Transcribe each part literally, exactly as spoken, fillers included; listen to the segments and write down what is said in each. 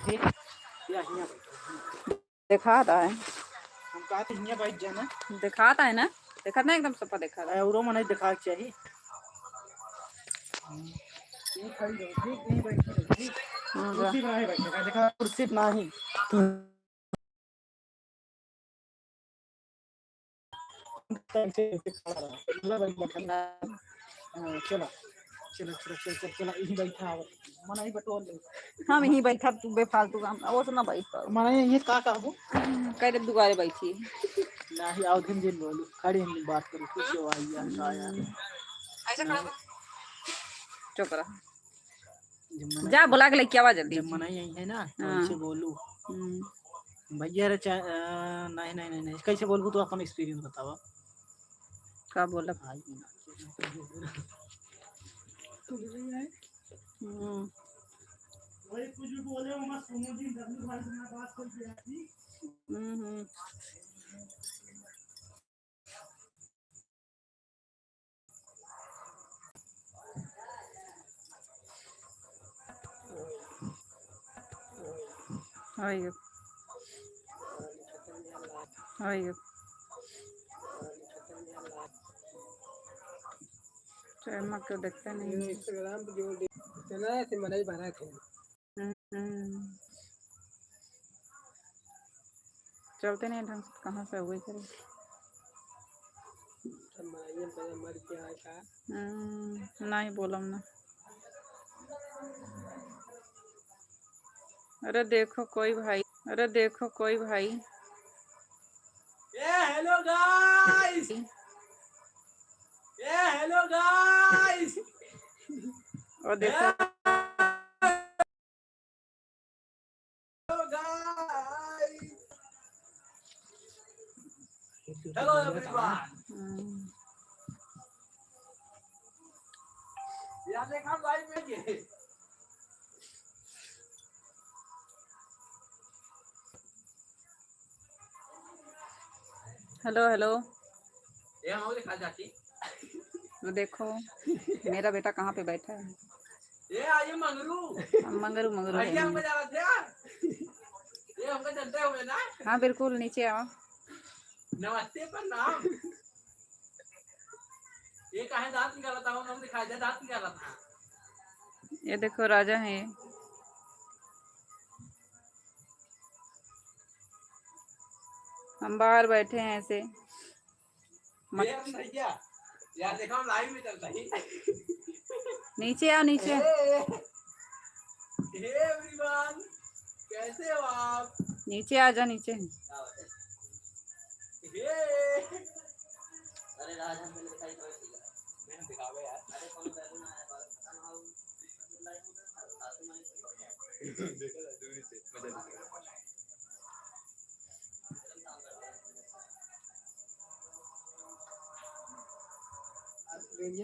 ठीक, या हियाँ बैठो। देखात है। हम कहत हियाँ बैठ जाना। देखात है ना? देखात ना, एकदम सफा देखात है। अरे, औरो मनई देखाक चाही। यहीं खड़ी रहो, ठीक, यहीं बैठी रहो, ठीक। हाँ, जा। कुर्सी पर नहीं बैठेगा, देखा, कुर्सी पर नहीं। हाँ, चला, चला, चला, चला, चला, यहीं बैठा हो। मनई बटोर ले। हम यहीं बैठा, तू बेफालतू काम, वो से ना बैठ पाओ। मनई यहीं का कहबो? हम्म, कह दे दुआरे बैठी। नहीं, आओ, दिन दिन बोलू, खड़ी हम बात करू, कुछ हो आई यार, का यार। हम्म। ऐसे खड़ा हो। चुप रह। जब मनई जा, बुला के लेके आवा जल्दी। जब मनई आई है ना, तो हाँ। ऐसे बोलू। हम्म। भैया रे, चा-, अ, नहीं, नहीं, नहीं, नहीं, कैसे बोलबू, तू अपन experience बतावा। का बोलब? आई ना। हम्म। वही कुछ भी बोले, वो मत सुनो जी, डब्ल्यू भाई से मैं बात करके आती। हम्म, हम्म। How are you? How are you? चेहरा क्यों देखते नहीं? ये Instagram पे जो दे-, चला है, तो मनाई भरा थे। हम्म। चलते नहीं ढंग से, कहाँ से हुए करे? सब मनाइए, पहले मर के आए का? हम्म, नहीं बोलम ना। अरे देखो कोई भाई, अरे देखो कोई भाई। ए, hello guys। ए, hello guys। और देखो। Hello guys। Hello everyone। हम्म। यार देखा live में के। Hello, hello। ये हम और दिखा चाची। वो देखो, मेरा बेटा कहाँ पे बैठा है। ये आइए मंगरू। हम मंगरू, मंगरू भैया है। हमको जाना था। ये हमको जानते हो ना? हाँ, बिल्कुल, नीचे आओ। नमस्ते, प्रणाम। ये काहे दांत निकाला था? हम दिखाई दे, दांत निकाला था। ये देखो, राजा है। हम बाहर बैठे हैं ऐसे। मत- ये हम नहीं क्या? यार देखो, हम live में चलता ही। नीचे आओ, नीचे। हे, हे everyone, कैसे हो आप? नीचे आ जा, नीचे। हे। अरे राज, हम पहले दिखाई दो। मैं दिखावे यार। अरे कौन बैलून आया बाहर? खत्म हो। देखो ना, दूरी से,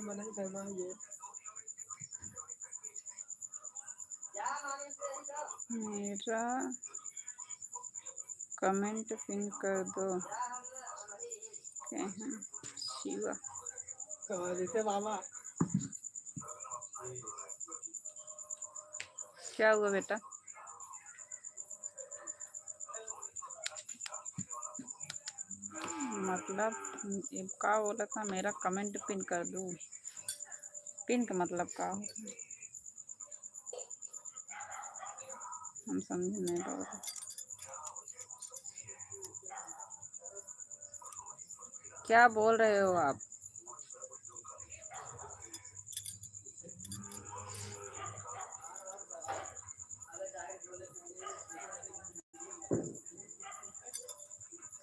मजा ले। मेरा comment pin कर दो। क्या है? शिवा। कहाँ जैसे बाबा। क्या हुआ बेटा? मतलब, ये का बोला था, मेरा comment pin कर दो। Pin का मतलब का होता है? हम समझे नहीं बाबा। क्या बोल रहे हो आप?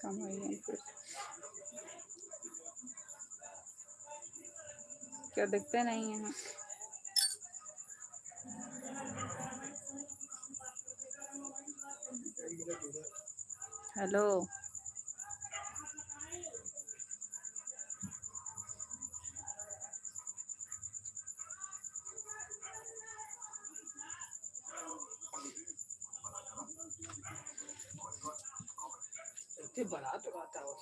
कम हो गया कुछ। क्या दिखते नहीं है? Hello। इतनी बारात उड़ाता हो।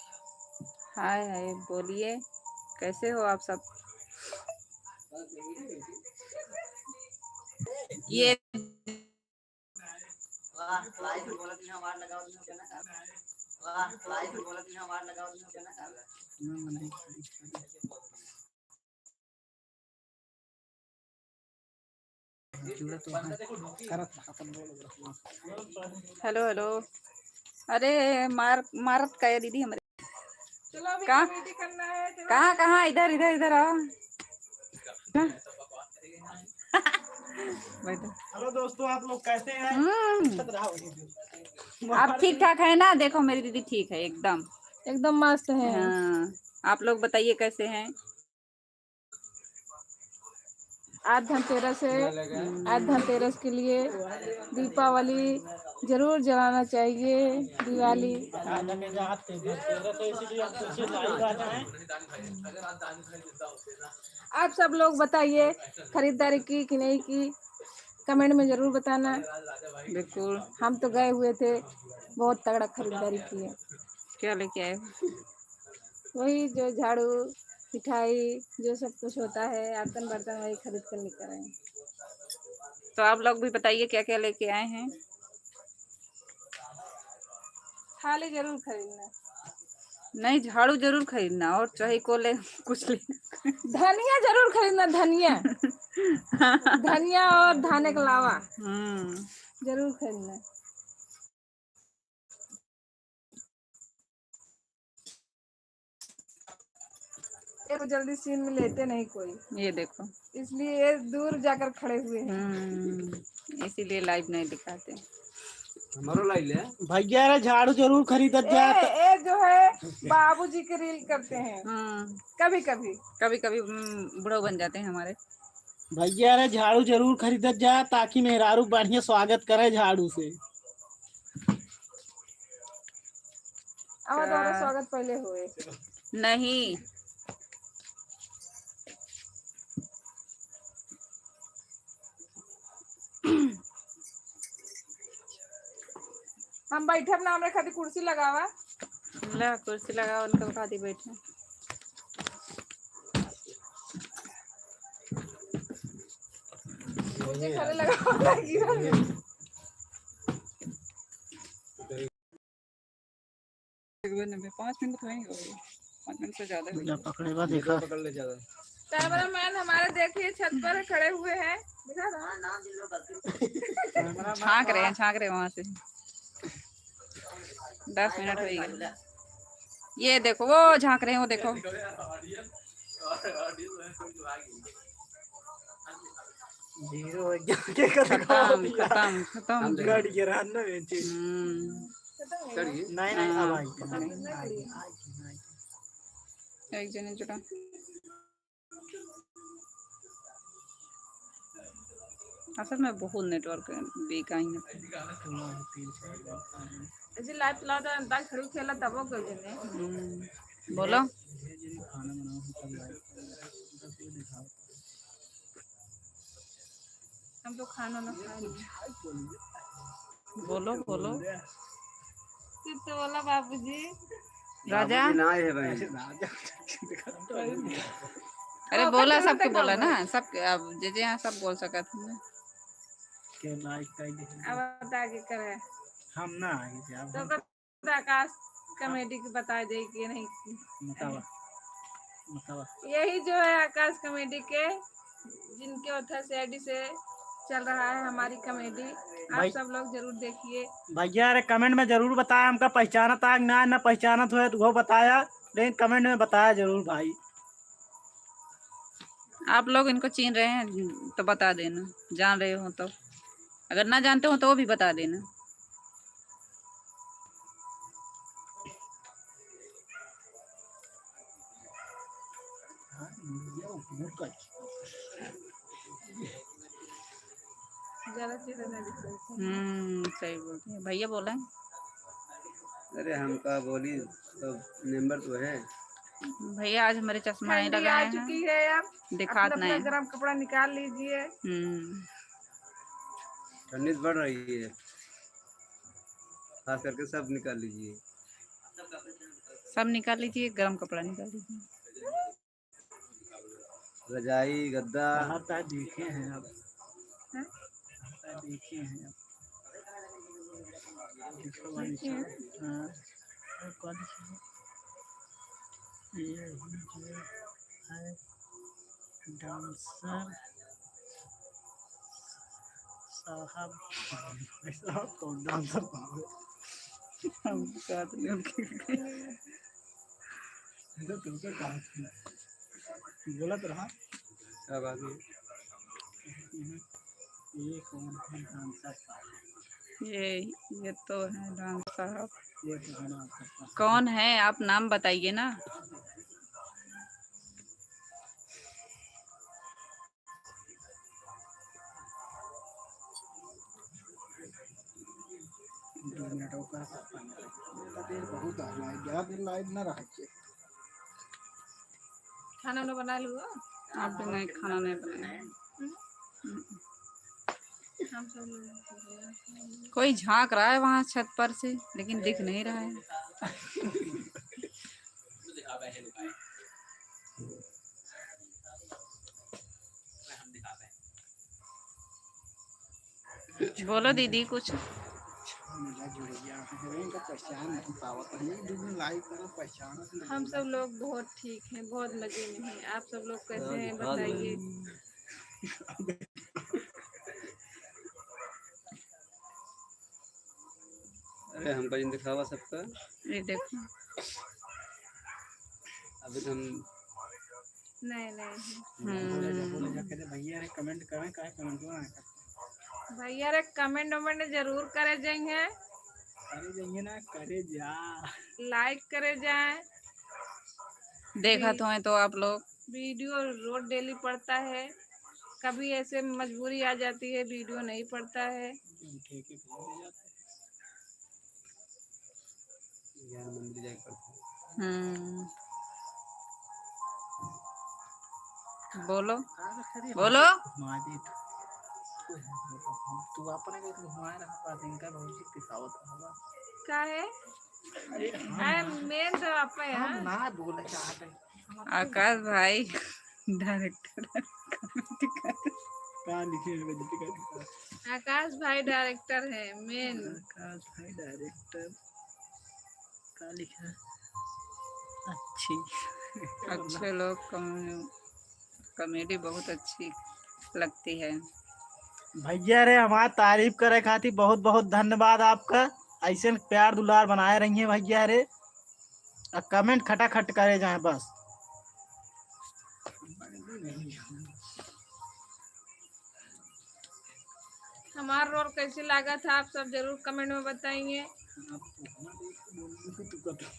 हाय, हाय, बोलिए, कैसे हो आप सब? ये हेलो, हेलो। अरे, मार, मारत का है दीदी हमरे? चलो, अभी का? Comedy करना है, चलो। कहाँ, कहाँ? इधर, इधर, इधर आओ। बैठो। हेलो दोस्तों, आप लोग कैसे हैं? हम्म। आप ठीक ठाक है ना? देखो, मेरी दीदी ठीक है एकदम। एकदम मस्त है। हाँ, आप लोग बताइए कैसे हैं? आज धनतेरस है, आज धनतेरस के लिए दीपावली जरूर जलाना चाहिए, दिवाली। आप सब लोग बताइए, खरीदारी की कि नहीं की, comment में जरूर बताना। बिल्कुल। हम तो गए हुए थे, बहुत तगड़ा खरीदारी किए। क्या लेके आए? वही जो झाड़ू, मिठाई, जो सब कुछ होता है, आसन बर्तन, वही खरीद कर लेकर आए। तो आप लोग भी बताइए क्या क्या लेके आए हैं। थाली जरूर खरीदना। नहीं, झाड़ू जरूर खरीदना और चाहे को ले, कुछ लेना। धनिया जरूर खरीदना, धनिया। धनिया और धाने के अलावा हम्म। जरूर खरीदना। ये तो जल्दी scene में लेते नहीं कोई। ये देखो। इसलिए ये दूर जाकर खड़े हुए हैं। हम्म, इसीलिए live नहीं दिखाते। हमारो live ले। भैया रे, झाड़ू जरूर खरीदत ए, जात। ए जो है, बाबूजी के reel करते हैं। हम्म। कभी-कभी। कभी-कभी, हम्म, बुढ़ऊ बन जाते हैं हमारे। भैया रे, झाड़ू जरूर खरीदत जा, ताकि मेहरारू बढ़िया स्वागत करे झाड़ू से। अब दोबारा का? स्वागत पहले हुए। नहीं। हम बैठब ना, हमरे खातिर कुर्सी लगावा। ला, कुर्सी लगावा, उनका खातिर बैठे। मुझे खड़े लगावा, गिरा। एक बार नब्बे, पाँच मिनट तो वहीं हो गए, पाँच मिनट से ज्यादा हो गए। पकड़े बा, देखा। पकड़ ले ज्यादा। Cameraman हमारे देखिए छत पर खड़े हुए हैं। झाँक रहे हैं, झाँक रहे हैं वहाँ से। दस मिनट हो गए। ये देखो, वो झाँक रहे हैं, वो देखो। Zero हो गया, के कर खत्म, खत्म, खत्म। गड़ गया ना बेंची। हम्म। नहीं, नहीं, अब हाँ। आई, अब आई, आई, आई, आई। एक जने जुड़ा। असल में बहुत network weak आई है। जी, live चला था, अंताक्षरी खेला तब वो कर देने। हम्म, बोलो। हम तो खाना ना खाए। बोलो, बोलो। तू तो बोला बाबूजी। राजा। बाबूजी ना आए हैं भाई। अरे बोला, सबके बोला ना, सबके, अब जे जे यहाँ सब बोल सकत हैं ना। अब बता के करे। हम ना आगे थे, अब तो हम आकाश comedy के बता दे कि नहीं। बतावा, बतावा। यही जो है आकाश comedy के, जिनके ओर से चल रहा है हमारी comedy, आप सब लोग जरूर देखिए। भैया, अरे comment में जरूर बताया, हमका पहचानत आग ना, ना पहचानत हुए तो वो बताया, लेकिन comment में बताया जरूर भाई। आप लोग इनको चीन रहे हैं तो बता देना, जान रहे हो तो, अगर ना जानते हो तो वो भी बता देना। हम्म, सही बोलते हैं भैया, बोला है। अरे हमका बोली तो नंबर तो है। भैया आज हमारे चश्मा नहीं लगाए हैं, दिखात नहीं है। गरम कपड़ा निकाल लीजिए। हम्म। ठंडी बढ़ रही है, खास करके सब निकाल लीजिए। सब निकाल लीजिए, गरम कपड़ा निकाल लीजिए। रजाई, गद्दा। बाहर तक देखे हैं आप। हैं? बाहर तक देखे हैं आप। हाँ, और कौन सा? ये जो है डांसर साहब, भाई साहब, कौन डांसर साहब? हम बात नहीं तो तुमसे कहा था। बोला तो रहा। क्या बात है? ये कौन है डांसर साहब? ये, ये तो है डांसर साहब। ये तो है डांसर साहब। कौन है, आप नाम बताइए ना। दो मिनट और कर सकते हैं। इतना देर बहुत आ, लाइव, ज्यादा देर लाइव ना रह के। खाना वाना बना लूँ? आप भी नहीं, खाना नहीं बनाया। हम्म? हम्म। हम सब लोग कोई झांक रहा है वहाँ छत पर से, लेकिन दिख नहीं रहा है। बोलो दीदी कुछ। हम सब लोग बहुत ठीक हैं, बहुत मजे में हैं। आप सब लोग कैसे हैं, बताइए। अरे हमका जिन दिखावा सबका। ये देखो। अभी तो हम नहीं, नहीं। हम्म। बोले जा, बोले जा, कहते भैया रे कमेंट करें, काहे कमेंट ना करते? भैया रे कमेंट वमेंट जरूर करे जाइए। करे जाइए ना, करे जा। लाइक करे जाए। देखा वी-, तो है तो आप लोग। वीडियो रोज डेली पड़ता है, कभी ऐसे मजबूरी आ जाती है, वीडियो नहीं पड़ता है। ठीक है, ठीक है। ज्ञान मंदिर जाके पढ़ते हैं। हम्म। बोलो, बोलो। तू अपने को घुमाए रहा था, इनका भौजी पिसावत रहा। का है? अरे, अरे, मेन तो आप है, हम हाँ। ना बोले चाहते। आकाश भाई डायरेक्टर। का लिखे हैं, बजती का लिखा? आकाश भाई डायरेक्टर है मेन। आकाश भाई डायरेक्टर का लिखा? अच्छी। अच्छे लोग कम-, कॉमेडी बहुत अच्छी लगती है। भैया रे, हमार तारीफ करे खातिर बहुत बहुत धन्यवाद आपका। ऐसे प्यार दुलार बनाए रहिए भैया रे। आ कमेंट खटाखट करे जाए बस। हमार रोल कैसे लागा था, आप सब जरूर कमेंट में बताइए।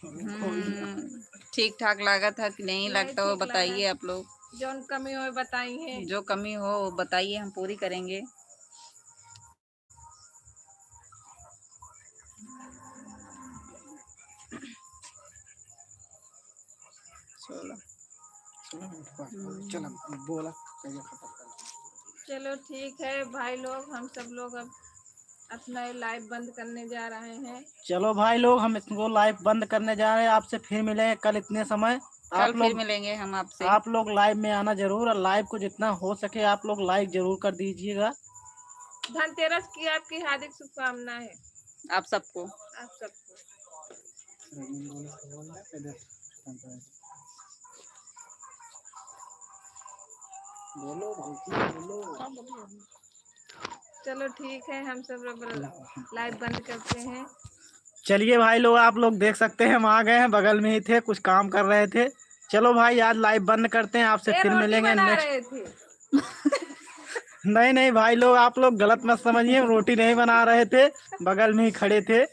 हम्म, ठीक ठाक लागा था कि नहीं नहीं, लागता, वो ठीक लागा। बताइए आप लोग। जौन कमी हो, बताइए। जो कमी हो, वो बताइए, हम पूरी करेंगे। चलो। चलो, बोला, कहिए खत्म कर। चलो, ठीक है भाई लोग, हम सब लोग अब अपना ये लाइव बंद करने जा रहे हैं। चलो भाई लोग, हम इसको लाइव बंद करने जा रहे हैं। आपसे फिर मिलेंगे कल इतने समय। कल आप फिर लोग, मिलेंगे हम आपसे। आप लोग लाइव में आना जरूर और लाइव को जितना हो सके आप लोग लाइक जरूर कर दीजिएगा। धनतेरस की आपकी हार्दिक शुभकामनाएं। आप सबको। आप सबको। बोलो भौजी, बोलो। चलो ठीक है, हम सब लोग लाइव बंद करते हैं। चलिए भाई लोग, आप लोग देख सकते हैं, हम आ गए हैं, बगल में ही थे, कुछ काम कर रहे थे। चलो भाई, आज लाइव बंद करते हैं, आपसे ये फिर रोटी मिलेंगे बना नेक्स्ट। रहे थे। नहीं, नहीं भाई लोग, आप लोग गलत मत समझिए, हम रोटी नहीं बना रहे थे, बगल में ही खड़े थे।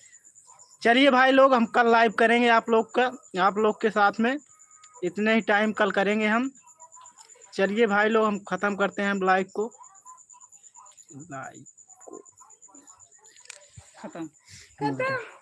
चलिए भाई लोग, हम कल लाइव करेंगे आप लोग का, आप लोग के साथ में इतने ही टाइम कल करेंगे हम। चलिए भाई लोग, हम खत्म करते हैं हम लाइव को, लाइव को खत्म। खत्म।